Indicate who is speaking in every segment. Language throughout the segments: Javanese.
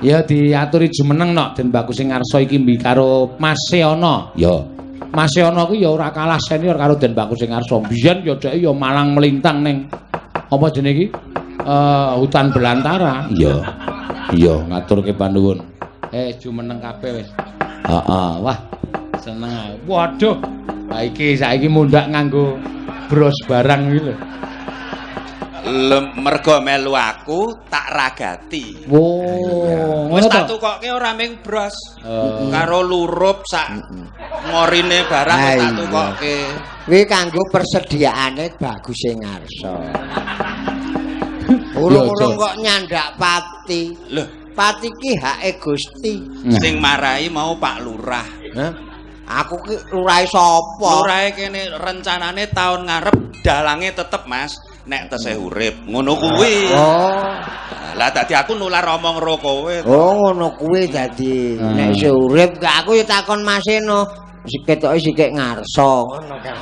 Speaker 1: Ya diaturi jumeneng nok Den Bagus sing ngarsa iki mbi karo Mas Seana. Ya. Mas Seana kuwi ya ora kalah senior karo Den Bagus sing ngarsa. Biyen ya dheke ya malang melintang ning apa jenenge iki? Hutan belantara. Iya. Iya, ngaturke panuwun. Jumeneng kabeh wis. Heeh, wah. Seneng aku. Waduh. Lah iki saiki mundak nganggo bros barang iki lho.
Speaker 2: Mergo melu aku tak ragati.
Speaker 1: Wo,
Speaker 2: Wis
Speaker 1: ngono
Speaker 2: tak
Speaker 1: to?
Speaker 2: tukokke ora ming bros.
Speaker 1: Eh.
Speaker 2: Karo lurup sak ngorine barang wis tak
Speaker 3: Ah, iya.
Speaker 2: tukokke.
Speaker 3: Kuwi kanggo persediaane Bagus sing ngarsa. Urung-urung kok nyandak pati.
Speaker 2: Loh,
Speaker 3: Pati ki hake Gusti.
Speaker 1: Nah.
Speaker 2: Sing marai mau Pak Lurah.
Speaker 3: Hah? Aku ki lurahe sapa?
Speaker 2: Lurahe kene rencanane tahun ngarep dalange tetep Mas, nek tesih urip. Ngono kuwi.
Speaker 3: Oh.
Speaker 2: Lah dadi aku nular omong ro kowe.
Speaker 3: Oh, ngono kuwi dadi nek isih urip gak aku ya takon Mas Eno. Ketoke sikik ngarsa ngono kan.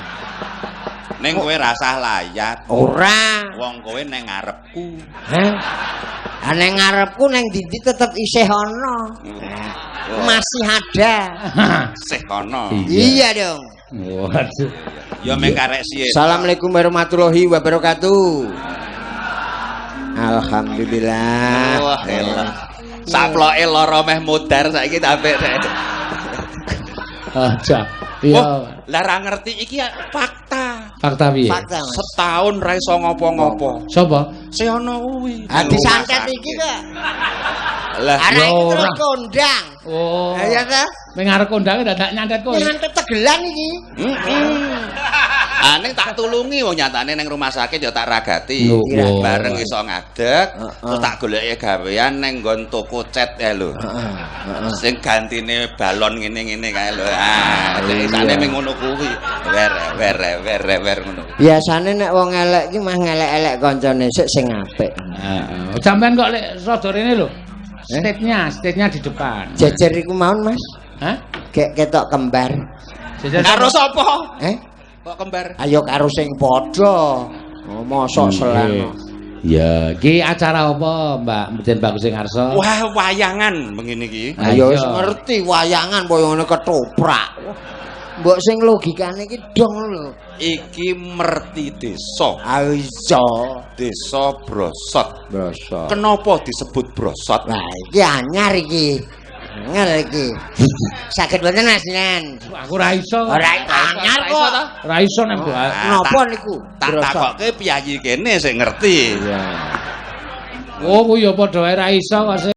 Speaker 2: Ning kowe rasah layat.
Speaker 3: Ora.
Speaker 2: Wong kowe neng ngarepku.
Speaker 3: Hah? Ah, neng ngarepku neng ndi tetep isih ana.
Speaker 2: Nah,
Speaker 3: masih ada.
Speaker 2: Sih kono.
Speaker 3: Iya dong.
Speaker 1: Waduh.
Speaker 2: Ya meng karek siye.
Speaker 3: Assalamualaikum warahmatullahi wabarakatuh. Alhamdulillah.
Speaker 2: Wah, elah. Saploke lara meh mudar saiki sampe.
Speaker 1: Aja. Iya.
Speaker 2: Oh, lah ra ngerti iki ya fakta.
Speaker 1: Fakta piye?
Speaker 3: Fakta, Mas.
Speaker 2: Setahun ra iso ngopo-ngopo.
Speaker 1: Sapa?
Speaker 2: Seono kuwi.
Speaker 3: Ah, disantet iki kok.
Speaker 2: Lah,
Speaker 3: Arek iki
Speaker 1: Ya
Speaker 3: terus
Speaker 1: ora.
Speaker 3: kondang.
Speaker 1: Oh.
Speaker 3: Lah ya ta?
Speaker 1: Ning ngarep kondange dadak nyantet kowe.
Speaker 3: Nyantet tegelan iki.
Speaker 2: Heeh. Ah, ning tak tulungi wong nyatane ning rumah sakit ya tak ragati.
Speaker 1: Lho, wah.
Speaker 2: Bareng iso ngadeg, terus tak goleki gawean ning nggon toko cat ya lho.
Speaker 3: Heeh.
Speaker 2: Sing gantine balon ngene-ngene kae lho. Ah, isane mung ngono kuwi. Wer wer wer wer ngono.
Speaker 3: Biasane nek wong elek iki mah ngelek-elek kancane sik sing apik.
Speaker 1: Heeh. Sampeyan kok lek rada rene lho. State-nya di depan.
Speaker 3: Jejer iku maun, Mas.
Speaker 1: Hah?
Speaker 3: Gek ketok kembar.
Speaker 1: Jejer
Speaker 2: Karo sapa?
Speaker 3: Eh?
Speaker 2: Kok kembar?
Speaker 3: Ayo karo sing padha. Oh, mosok selano.
Speaker 1: Ya, iki acara apa, Mbak Den Bagus sing ngarsa?
Speaker 2: Wah, wayangan begini iki.
Speaker 3: Ayo wis
Speaker 1: Iya.
Speaker 3: ngerti wayangan koyo ngene ketoprak. Mbok sing logikane iki dong lho.
Speaker 2: Iki merti desa,
Speaker 3: Ayo iso.
Speaker 2: Desa Brosot.
Speaker 3: Brosot.
Speaker 2: Kenapa disebut Brosot?
Speaker 3: Wah, iki anyar iki. Anyar iki. Saged mboten Mas Nan?
Speaker 1: Aku ora iso.
Speaker 3: Ora anyar kok.
Speaker 1: Ora iso nek Mbak.
Speaker 3: Napa niku?
Speaker 2: Tak
Speaker 3: Brosot.
Speaker 2: takokke piyayi kene sing ngerti.
Speaker 3: Iya.
Speaker 1: Oh, kuwi ya padha wae ra iso kok.